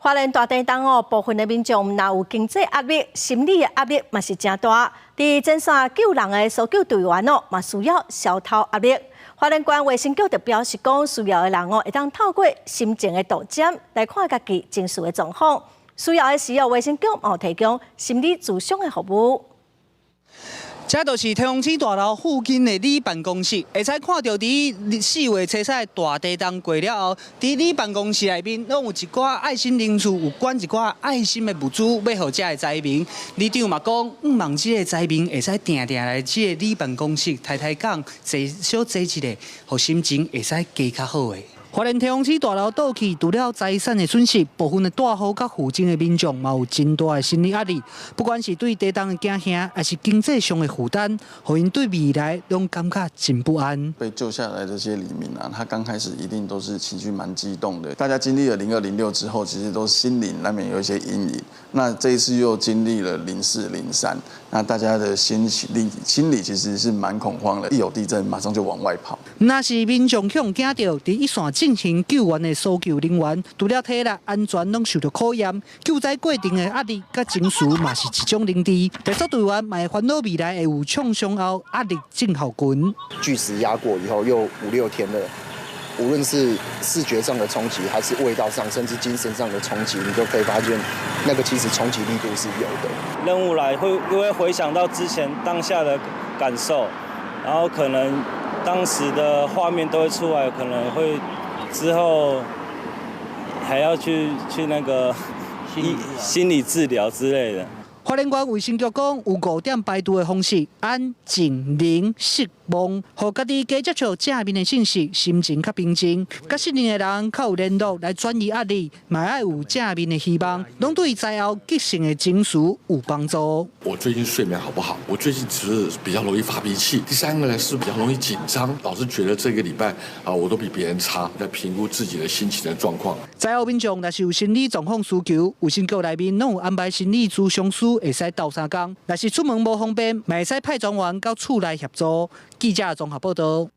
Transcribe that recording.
花蓮大地震哦，部分的民眾毋但有經濟壓力，心理的壓力嘛是誠大。佇前線救人的搜救隊員哦，嘛需要消除壓力。花蓮縣衛生局就表示講，需要的人哦，會當透過心情的圖鑑來看家己情緒的狀況。需要的時候，衛生局嘛提供心理諮商的服務。這就是天王星大樓附近的里辦公室，會使看著佇4月初三的大地震過了後，佇里辦公室內面，攏有一寡愛心人士有捐一寡愛心的物資，欲予這的災民。里長嘛講，向望這个災民會使定定來這个里辦公室，談談講，坐小坐一下，予心情會使加較好的。花蓮天王星大樓倒去，除了財產的損失，部分的住戶佮附近的民眾嘛有真大的心理壓力。不管是對地震的驚嚇，抑是經濟上的負擔，予𪜶對未來攏感覺真不安。被救下來這些里民啊，他剛開始一定都是情緒蠻激動的。大家經歷了0206之後，其實都心靈難免有一些陰影。那這一次又經歷了0403，那大家的心理其實是蠻恐慌的。一有地震，馬上就往外跑。若是民眾予驚著，佇一線進行救援的搜救人員，除了體力安全攏受著考驗，救災過程的壓力佮情緒嘛是一種認知。特搜隊員嘛會煩惱未來會有創傷後壓力症候群。巨石壓過以後，又五六天了，無論是視覺上的衝擊，還是味道上，甚至精神上的衝擊，你都可以發現，那個其實衝擊力度是有的。任務來會因為回想到之前當下的感受，然後可能當時的畫面都會出來，可能會之後還要去那個心理治療之類的。花蓮縣衛生局講，有五點排毒的方式：安、靜、寧、釋、夢，予家己加接觸正面的信息，心情較平靜。佮信任的人較有聯絡來轉移壓力，嘛愛有正面的希望，攏對災後急性的情緒有幫助。我最近睡眠好不好？我最近只是比較容易發脾氣。第三個呢，是比較容易緊張，老是覺得這個禮拜啊，我都比別人差，在評估自己的心情的狀況。災後民眾若是有心理狀況需求，衛生局內面攏有安排心理諮商師，會使鬥相共。若是出門無方便，嘛會使派專員到厝內協助。記者綜合報道。